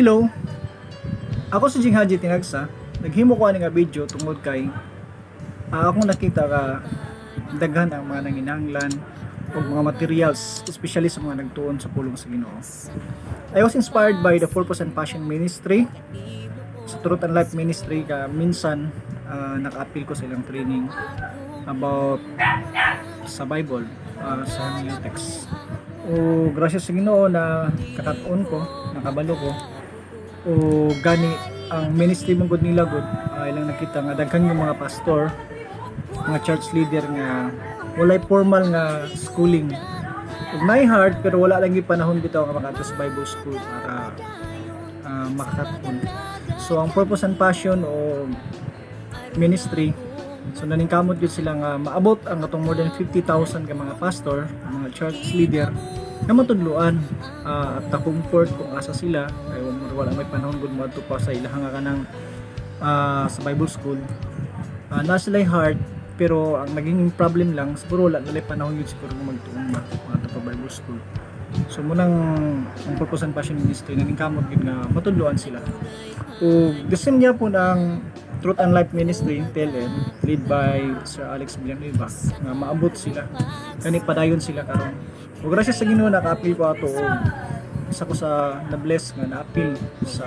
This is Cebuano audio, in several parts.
Hello. Ako si Jing Haji Tinagsa. Naghimo ko ani nga video tungod kay akong nakita ka daghan ang mga nanginahanglan og mga materials, especially sa mga nagtuon sa pulong sa Ginoo. I was inspired by the Purpose and Passion Ministry, sa Truth and Life Ministry, ka minsan naka-appeal ko sa ilang training about sa Bible, sa hermeneutics. O gracias sa Ginoo na kakat-on ko, nakabalo ko. O gani ang ministry man gud nila gud, ilang nakita nga daghan yung mga pastor, mga church leader nga walay formal nga schooling. Ug naay heart pero wala lang gyud panahon bitaw nga makaadto sa Bible school para makakat-on. So ang Purpose and Passion o ministry, so naningkamot gyud sila nga maabot ang atong more than 50,000 ka mga pastor, mga church leader nga matudloan at na-comfort kung asa sila kay wala may panahon gud moadto pa sa ilahang nga kanang sa Bible school. Na sila heart pero ang naging problem lang siguro, wala nila panahon yun siguro nga magtuon ba moadto pa Bible school. So munang ang Purpose and Passion Ministry, naningkamot gyud nga matudloan sila. Ug the same gyapon ang Truth and Life Ministry, TLM, lead by Sir Alex Villanueva, nga maabot sila. Kani padayon sila karon. Ug gracias sa Ginoo, naka-appeal ko ato og isa ko sa na-bless nga na-appeal sa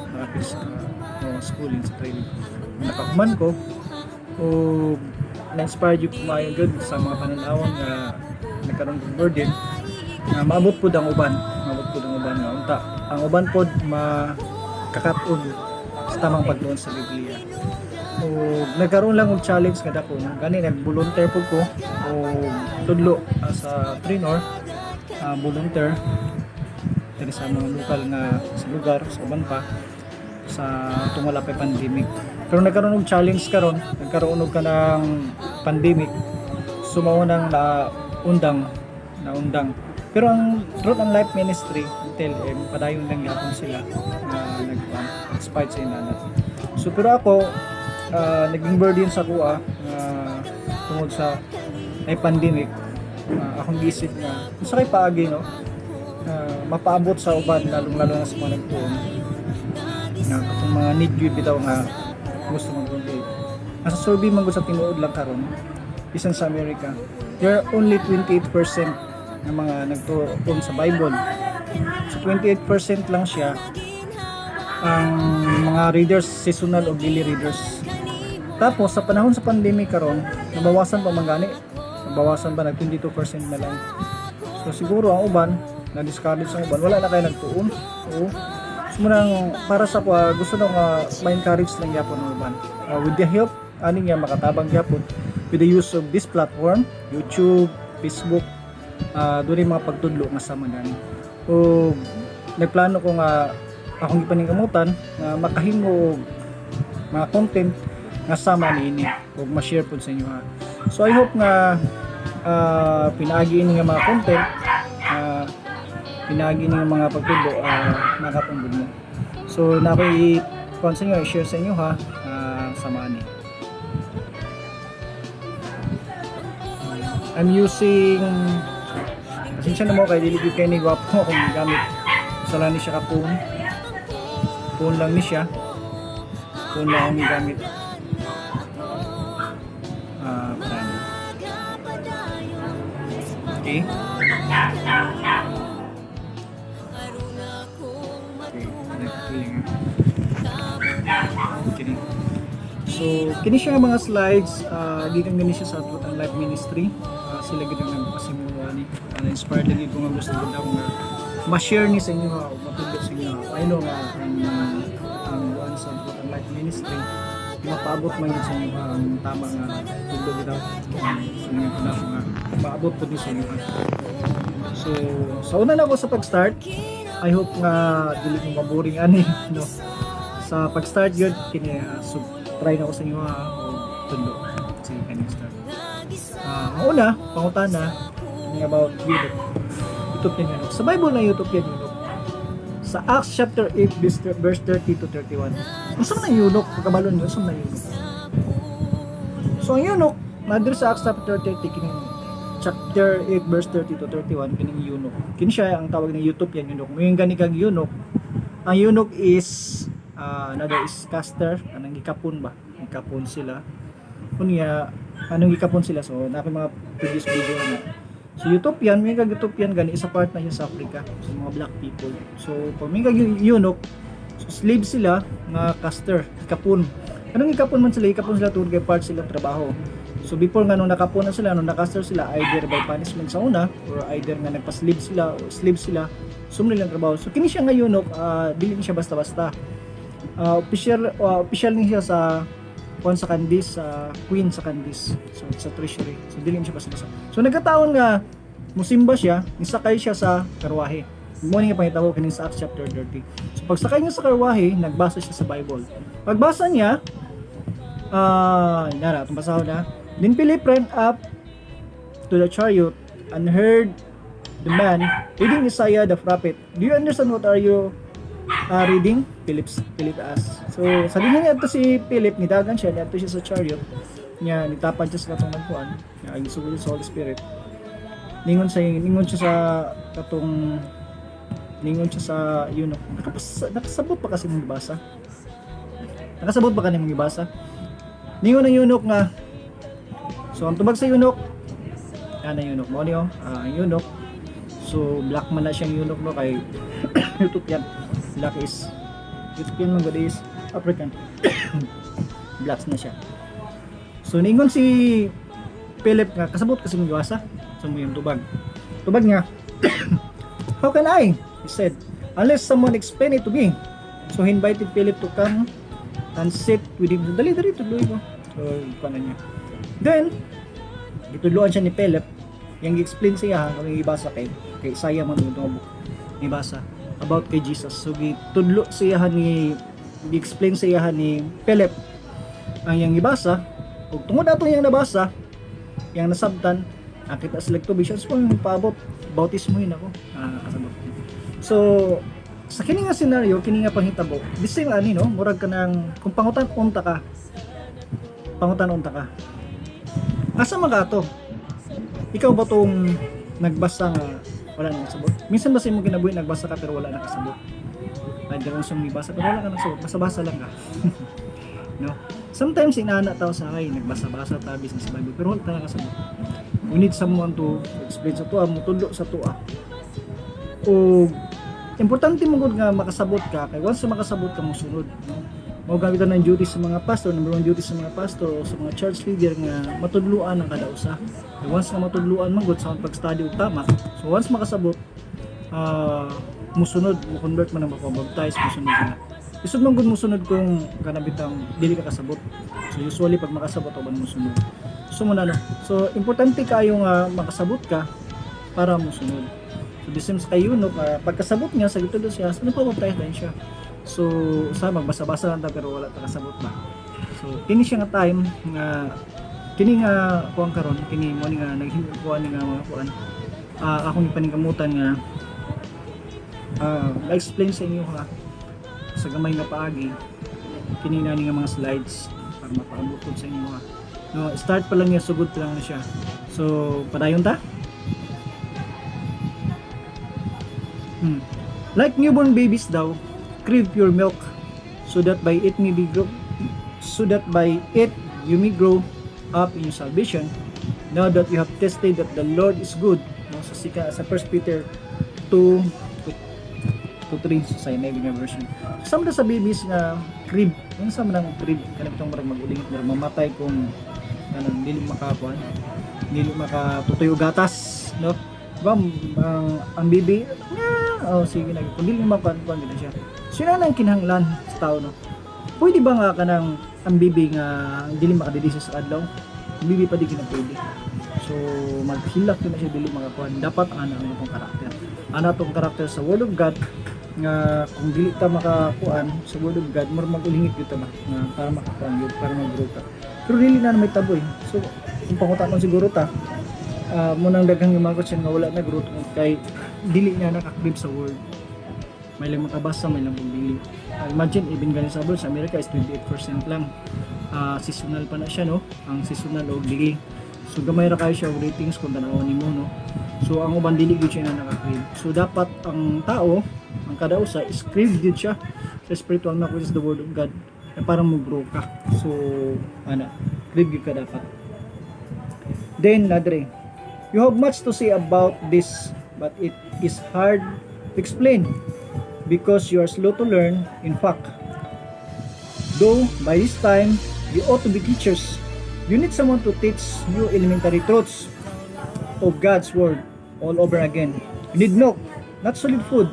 mga schooling, sa training. Nakahuman ko o na-inspire jud ko maayo gud sa mga pananawon nga nagkaroon kong burden nga maabot pud ang uban, maabot pud ang uban nga unta ang uban pod makakat-on sa tamang pagtuon sa Biblia. O nagkaroon lang og challenge nga dako, gani nag-volunteer pud ko o tudlo sa trainer, volunteer diri sa mga lokal nga sa lugar, sa uban pa sa tungod wala pa pandemic. Pero nagkaroon og challenge karon, nagkaroon og kanang pandemic, so mao nang naundang naundang. Pero ang Truth and Life Ministry, TLM, padayon lang gyapon sila na nag despite sa inana. So pero ako, naging burden sa kuha nga tungod sa ay pandemic, akong giisip nga unsa kay paagi, no, mapaabot sa uban, lalong lalo na sa mga nagtuon nga atong mga need gyud bitaw nga gusto magtuon. Kay nasa survey man gud sa tinuod lang karon, bisan sa Amerika, there are only 28% ng mga nagtuon sa Bible. So 28% lang siya ang mga readers, seasonal o daily readers. Tapos sa panahon sa pandemic karon, nabawasan pa man gani, nabawasan pa, nag 22% na lang. So siguro ang uban na discourage, ang uban wala na kayo nagtuon. Oo. So munang para sa ko, gusto na nga ma-encourage lang gyapon ang uban with the help ani nga makatabang gyapon with the use of this platform, YouTube, Facebook, doon yung mga pagtudlo nga sama gani. O nagplano ko nga akong gipaningkamutan nga makahimo og mga content nga sama niini ug ma-share pud sa inyo ha. So I hope nga pinaagi ini nga mga content, pinaagi ini nga mga pagtudlo, makatungod mo. So na ako i-kuan sa inyo, i-share sa inyo ha, sama ani. I'm using, pasensya na mo kay dili gyud kay ni gwapo akong gamit. Usa lang ni siya ka phone. Phone lang ni siya. Phone lang akong gigamit. Para ano. Okay. Okay, nagpiling. Kini. So, kini siya nga mga slides, gikan gani siya sa Truth and Life Ministry. Sila gid ang nagpasimulo ani. Na-inspired lagi ko nga gusto gud ako nga ma-share ni sa inyo ha, o matudlo sa inyo. I know nga ang buwan sa Truth and Life Ministry mapaabot man gid sa inyo ha, ang tama nga tudlo bitaw. So nga ko na ako nga maabot pud ni sa inyo ha. So, sa una na ako sa pag-start, I hope nga dili mo maboring ani, no. Sa pag-start yun, kini so, try na ko sa inyo ha, o tudlo. Sige, kani start. Ang una, pangutana, kini about eunuch. Ethiopian eunuch. Sa Bible na Ethiopian eunuch. Sa Acts chapter 8 verse 30 to 31. Unsa man ang eunuch? Pagkabalo niyo, unsa man ang eunuch? So ang eunuch, na sa Acts chapter 30, kining chapter 8 verse 30 to 31, kining eunuch. Kini siya ang tawag ng Ethiopian eunuch. Ngayon gani kag eunuch, Ang eunuch is another is caster, kanang gikapon ba? Gikapon sila. Unya, anong gikapon sila? So, na mga previous video na. So, Ethiopian, may kag Ethiopian gani isa part na siya sa Africa, sa mga black people. So, pag may kag eunuch, so slave sila nga caster, gikapon. Anong gikapon man sila? Gikapon sila tungod kay part sila trabaho. So before nga nung nakapon na sila, nung nakaster sila, either by punishment sa una or either nga nagpa-slave sila o slave sila, sumli lang trabaho. So kini siya nga eunuch, dili ni siya basta-basta. Official ni siya sa kuan sa Candace, sa queen sa Candace, so sa treasury. So dili ni siya basta-basta. So nagkataon nga musimba siya, nisakay siya sa karwahe. Mo ni nga pangitabo kining sa Acts chapter 30. So pagsakay niya sa karwahe, nagbasa siya sa Bible. Pagbasa niya, nara, itong basahon na. Then Philip ran up to the chariot and heard the man reading Isaiah the prophet. "Do you understand what are you reading?" Philip asked. So, sa dinhi niya si Philip, nidagan siya, niadto siya sa chariot. Niya, nitapad siya sa katong nagkuan. Niya, ay sugod sa Holy Spirit. Ningon siya sa katong ningon siya sa eunuch. Nakasabot pa kasi mong gibasa? Nakasabot pa kanimo gibasa? Ningon ang eunuch nga. So ang tubag sa eunuch, yan ang eunuch mo niyo, ang eunuch. So black man na siyang eunuch, no, kay Ethiopian. Black is Ethiopian man gud is African. Blacks na siya. So ningon si Philip nga, "Kasabot kasi mong gibasa?" So mo yung tubag. Tubag niya, "How can I?" he said, "unless someone explain it to me." So he invited Philip to come and sit with him. So, "Dali, dali, tudloy ko." So, kuan na niya. Then, gitudloan siya ni Philip. Yang gi-explain siya ha, kung ibasa kay Isaiah man ito nga book. Ibasa about kay Jesus. So gitudlo siya ni gi-explain siya ni Philip ang iyang ibasa ug tungod ato iyang nabasa, iyang nasabtan, nakita sila tubig siya, so paabot bautismo ako. Ah, kasabot. So sa kini nga scenario, kini nga panghitabo, the same ani, no, murag ka ng kung pangutan unta ka. Pangutan unta ka. Asa man ka to? Ikaw ba tong nagbasa nga wala nang kasabot? Minsan ba sa imong kinabuhi nagbasa ka pero wala na kasabot? Ay, di sa mong pero wala ka nakasabot. Basa-basa lang ka. No? Sometimes inana tao sa kay nagbasa-basa ta bisan sa Bible pero wala ta nakasabot. We need someone to explain sa tuwa, mutudlo sa tuwa. O importante mo gud nga makasabot ka kay once makasabot ka, mosunod, no? Mao gamitan ng duty sa mga pastor, number one duty sa mga pastor o sa mga church leader nga matudluan ang kada usa. Kay once nga matudluan man gud sa pag-study og tama, so once makasabot, musunod, mo convert man ang mapabaptize, musunod sila. Isod man gud musunod kung kanabitang dili ka kasabot. So usually pag makasabot o musunod. So mo na, no. So importante kayo nga makasabot ka para musunod. So the same sa kay eunuch, pagkasabot niya sa gitudlo siya, so nagpabaptize din siya. So sa magbasa-basa lang ta pero wala ta kasabot ba. So kini siya nga time nga kini nga kuan karon, kini mo ni nga naghimo kuan ni nga mga kuan. Akong ipaningkamutan nga ma-explain sa inyo ha sa gamay nga paagi kini na ni nga mga slides para mapaabot sa inyo ha. No, start pa lang niya, sugod pa lang na siya. So padayon ta. Like newborn babies daw, crave pure milk so that by it you may grow up in your salvation now that you have tested that the Lord is good, no? Sa sika sa 1 Peter 2 to 3 sa NIV nga version. So, sama sa babies nga crib, ano sa man ang crib, kanang itong marag mag-ulingit, marag mamatay kung kanang dili makakuan, dili makatutoy og gatas, no? Diba, ang baby, nga, oh, sige na, kung dili makuan, kuan gid siya. So, yun ang kinahanglan sa tao, no? Pwede ba nga kanang ang baby nga dili makadidi sa adlaw? Ang baby pa di gina pwede. So, maghilak yun na siya, dili makakuan. Dapat ana ang itong karakter. Ana tong karakter sa Word of God nga kung dili ta makakuan sa Word of God, murag mag-ulingit gyud ta ba nga para makakuan gyud, para mag-grow ka. Pero dili na may taboy. So, kung pangutan siguro ta, munang daghang yung mga question nga wala na growth kay dili niya nakakrib sa Word. May lang makabasa, may lang kung dili. Imagine, even ganin sa abroad, sa Amerika is 28% lang. Seasonal pa na siya, no? Ang seasonal o dili. So, gamay ra kayo siya og ratings kung tan-awon nimo, no? So ang uban dili gyud siya na naka-crave. So dapat ang tao, ang kada usa is crave gyud siya sa spiritual milk, which is the word of God. Eh, para mo grow ka. So ana, crave gyud ka dapat. Then nadre, you have much to say about this, but it is hard to explain because you are slow to learn. In fact, though by this time you ought to be teachers, you need someone to teach you elementary truths of God's word all over again. You need milk, not solid food.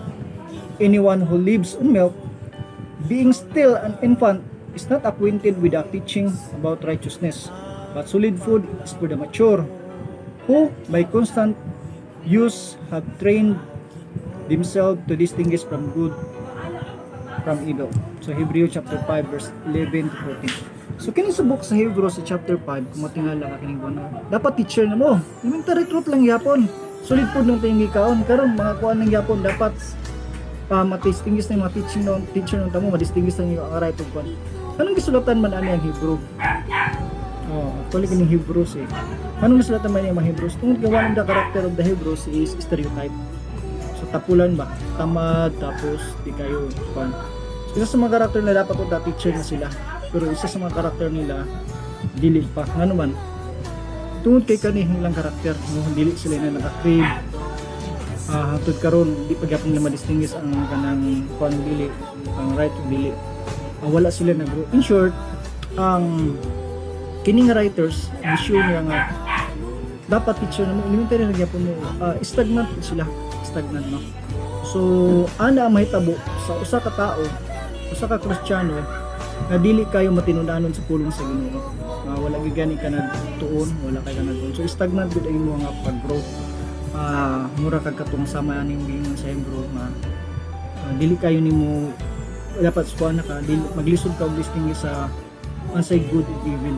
Anyone who lives on milk, being still an infant, is not acquainted with the teaching about righteousness. But solid food is for the mature, who by constant use have trained themselves to distinguish from good from evil. So Hebrew chapter 5 verse 11 to 14. So kini sa book sa Hebrew sa chapter 5, kung matingala ka kining kuan, dapat teacher na mo. Elementary truth lang gyapon. Solid food nang tayong gikaon karon, mga kuan lang gyapon, dapat ma-distinguish na yung mga teaching no, teacher nung tamo, ma-distinguish na yung ang right ug kuan. Anong gisulatan man ani ang Hebrew? Oh, actually kining Hebrews eh. Anong gisulatan man ang mga Hebrews? Tungod kay one of the character of the Hebrews is stereotype. So tapulan ba? Tamad, tapos di kayo kuan. So, isa sa mga karakter na dapat unta teacher na sila. Pero isa sa mga karakter nila dili pa. Ngano man? Tungod kay kani ilang karakter, no, dili sila na naka-crave. Hangtod karon di pa gyapon nila ma-distinguish ang kanang kuan dili, ang right ug dili. Wala sila nag. In short, ang kining writers issue niya nga dapat teacher na mo, elementary na gyapon mo, stagnant sila, stagnant, no? So ana ang mahitabo sa usa ka tao, usa ka Kristiyano nga dili kayo matinud-anon sa pulong sa Ginoo, nga wala gyud gani ka nagtuon, wala kay ka nagtuon, so stagnant gud ang imong nga pag-grow. Mura kag katong sama aning giingon sa Hebrew nga dili kayo nimo dapat suwa na ka dili, maglisod ka og distinguish sa unsay good ug evil.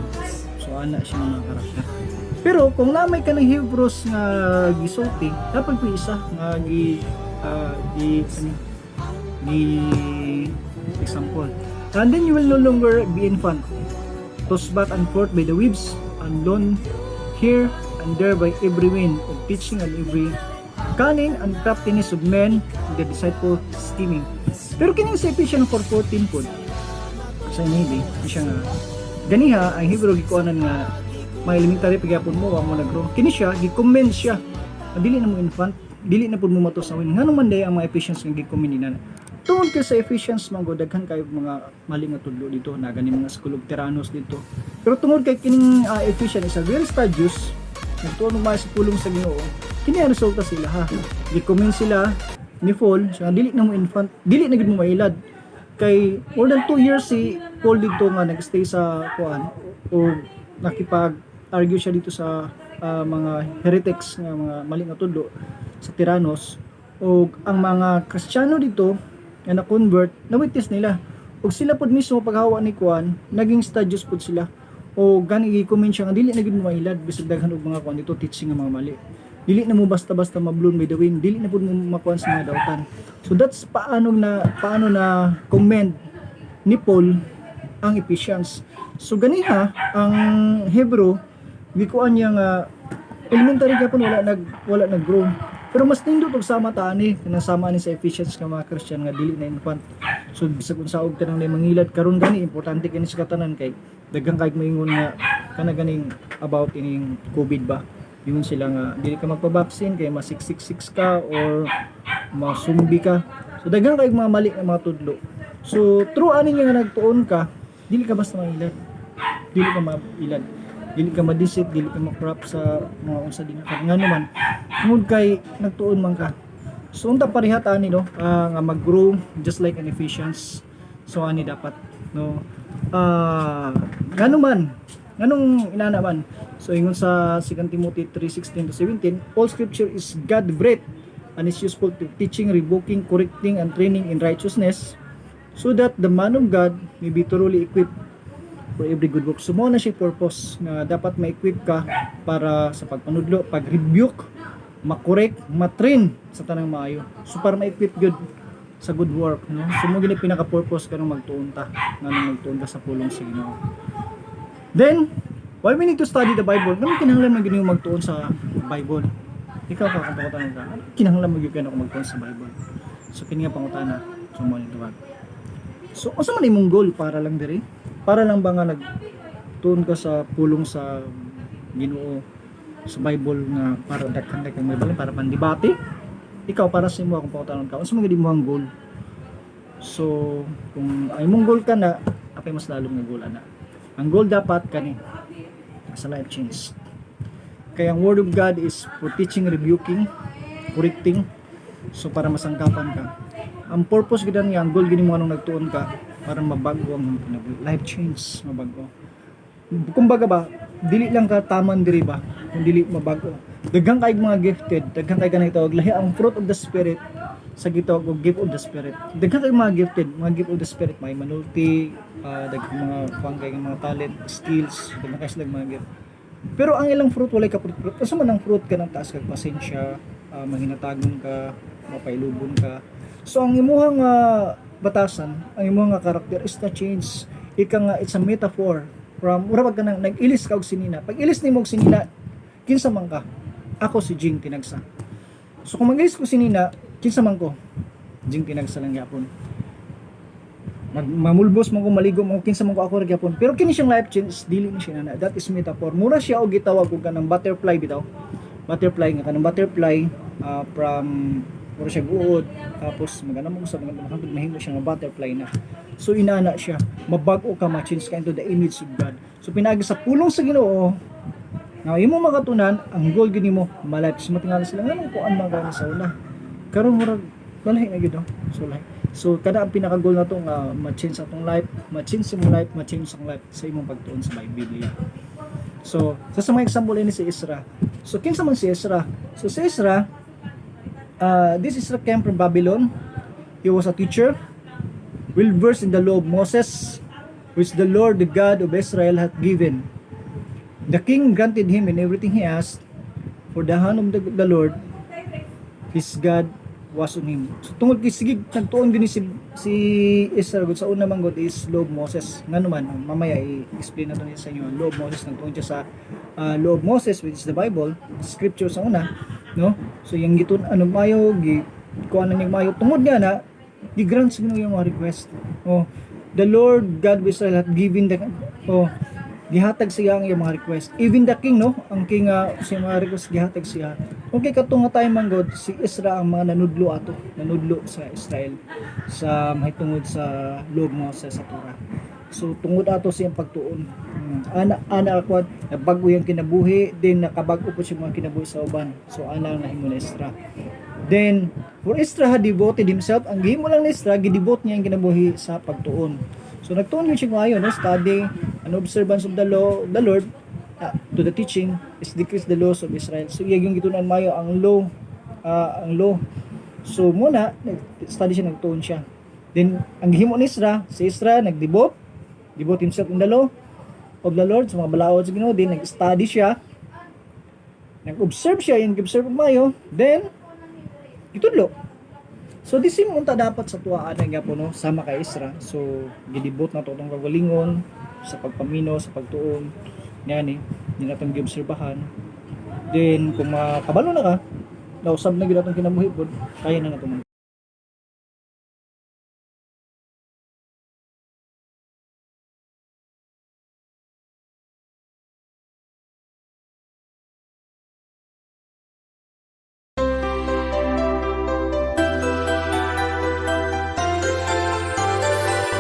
So ana siya nga karakter. Pero kung namay ka ng Hebrews nga gisulti, dapat po isa nga gi ano, gi example. And then you will no longer be infant, tossed back and forth by the waves and blown here and there by every wind of teaching and every cunning and craftiness of men in the deceitful scheming. Pero kining sa Ephesians 4:14 po sa NIV, siya nga ganiha ang Hebrew gikuanan nga may elementary pagyapon mo, wa mo nag-grow. Kini siya gi-commend siya nga dili na mo infant, dili na pud mo mato sa wind. Ngano man day ang mga Ephesians nga gi-commend nila? Tungod kay sa Ephesians man gud daghan kayo mga mali nga tudlo dito na gani mga school of Tyrannos dito. Pero tungod kay kining Ephesians is a very studious, nagtuon og maayo sa pulong sa Ginoo, kini ang resulta sila ha. Gi-commend sila ni Paul siya, dili na mo infant, dili na gid mo mailad, kay more than 2 years si Paul dito nga nagstay sa kuan o nakipag argue siya dito sa mga heretics nga mga mali nga tudlo sa Tyrannos, o ang mga Kristiyano dito nga na-convert, na-witness nila ug sila pud mismo paghawa ni kuan, naging studious pud sila, o gani gi-comment siya nga dili na gid mo mailad bisag daghan og mga kuan dito, teaching nga mga mali, dili na mo basta-basta ma-blown by the wind, dili na pud mo makuan sa mga dautan. So that's paano na commend ni Paul ang Ephesians. So ganiha ang Hebrew gikuan niya nga elementary gyapon wala nag-grow. Pero mas nindot og sama ta ani kanang sama ani sa Ephesians nga mga Christian nga dili na infant. So bisag unsa og tanang na mangilad karon gani, importante kini sa katanan kay daghan kay moingon nga kana ganing about ining COVID ba. Ingon sila nga dili ka magpa-vaccine kay ma 666 ka or masumbi ka. So daghan kay mga mali nga mga tudlo. So true ani nga nagtuon ka, dili ka basta mailad. Dili ka mailad. Dili ka ma-deceive, dili ka ma-corrupt sa mga unsa din ka. Nga naman, tungod kay nagtuon man ka. So unta pareha ta ani, no, nga mag-grow just like an Ephesians. So ani dapat, no. Ngano man, nganong inana man. So ingon sa 2 Timothy 3:16 to 17, all scripture is God breathed and is useful to teaching, rebuking, correcting and training in righteousness, so that the man of God may be thoroughly equipped for every good work. So mo na siya purpose nga dapat ma-equip ka para sa pagpanudlo, pag-rebuke, ma-correct, ma-train sa tanang maayo. So para ma-equip gyud sa good work, no? So mo gini pinaka-purpose kanang magtuon ta, nganong magtuon ka sa pulong sa Ginoo. Then, why we need to study the Bible? Ngano kinahanglan man gini magtuon sa Bible? Ikaw ka, kung pangutana ka, ano kinahanglan mo gyud ako magtuon sa Bible? So kini nga pangutana, so mo ning tuwag. So unsa man imong goal para lang diri? Para lang ba nga nagtuon ka sa pulong sa Ginoo sa Bible nga para daghan kay kang Bible para pandebate? Ikaw, para sa imo, akong pangutanon ka, unsa man gyud imong goal? So kung ang imong goal ka na, apay mas lalom nga goal ana. Ang goal dapat kani sa life change. Kaya ang Word of God is for teaching, rebuking, correcting, so para masangkapan ka. Ang purpose gid nga, ang goal gini mo anong nagtuon ka para mabago ang imong kinabuhi. Life change, mabago. Kumbaga ba, dili lang ka taman diri ba, kung dili mabago. Daghan kay mga gifted, daghan kay kanang tawag lahi ang fruit of the Spirit sa gitawag og gift of the Spirit. Daghan kay mga gifted, mga gift of the Spirit, may manulti, daghang mga kuan kay mga talent, skills, daghan kay sila mga gift. Pero ang ilang fruit, walay ka fruit fruit. Asa man ang fruit ka ng taas kag pasensya, mahinatagon ka, mapailubon ka. So ang imuhang batasan, ang imuhang nga karakter is na change. Ika nga it's a metaphor from mura pag kanang nag-ilis ka og sinina. Pag ilis nimo og sinina, kinsa man ka? Ako si Jing Tinagsa. So kung mag-ilis ko sinina, kinsa man ko? Jing Tinagsa lang gyapon. Mamulbos man ko, maligo man ko, kinsa man ko, ako ra gyapon. Pero kini siyang life change, dili ni siya na. That is metaphor. Mura siya og gitawag og kanang butterfly bitaw. Butterfly nga kanang butterfly, from mura siya guod, tapos magana mo sa mga hangtod mahimo siya nga butterfly na. So inana siya, mabag-o ka, ma-change ka into the image of God. So pinaagi sa pulong sa Ginoo nga imo makatunan, ang goal gini mo ma-life. So matingala sila nganong kuan man ka sa una. Karon murag lahi na gyud, oh. So lahi. So kada ang pinaka goal nato nga ma-change atong life, ma-change imong life, ma-change ang life sa imong pagtuon sa Biblia. So sa mga example ini si Ezra. So kinsa man si Ezra? So si Ezra, this Ezra came from Babylon. He was a teacher, well versed in the law of Moses, which the Lord, the God of Israel, hath given. The king granted him in everything he asked, for the hand of the Lord, his God, was on him. So tungod kay sige nagtuon gini si Ezra gud sa una man gud is law of Moses. Ngano man, mamaya i-explain nato ni sa inyo. Law of Moses, nagtuon siya sa law of Moses, which is the Bible, scripture sa una, no? So yung gitun ano mayo gi kuan na niyang mayo tungod nga na gi-grant sa Ginoo yung mga request. Oh, the Lord God of Israel hath given the, oh, gihatag siya ang iyang mga request. Even the king, no? Ang king sa mga request gihatag siya. Okay, katong nga time man gud si Ezra ang mga nanudlo ato, nanudlo sa Israel sa mahitungod sa law of Moses, sa Torah. So tungod ato siyang pagtuon. Ana ana akwad nabag-o yung kinabuhi, then nakabag-o po siya mga kinabuhi sa uban. So ana ang nahimo ni Ezra. Then for Ezra had devoted himself, ang gihimo lang ni Ezra, gidevote niya ang kinabuhi sa pagtuon. So nagtuon yun siya ngayon, no? Study and observance of the law of the Lord, to the teaching is decrease the laws of Israel. So iya yung gitunan mayo ang law, ang law. So muna nag-study siya, nagtuon siya. Then ang gihimo ni Ezra, si Ezra nagdevote, devote himself in the law of the Lord, sa mga balaod sa Ginoo, then nag-study siya. Nag-observe siya, yung observe mayo, then gitudlo. So di same unta dapat sa tuwaan na gyapon, no, sama kay Ezra. So gidebot na to atong kagalingon sa pagpamino, sa pagtuon niani, di natong giobserbahan. Then kung makabalo na ka, nausab na gyud atong kinabuhi pod, kaya na nato man.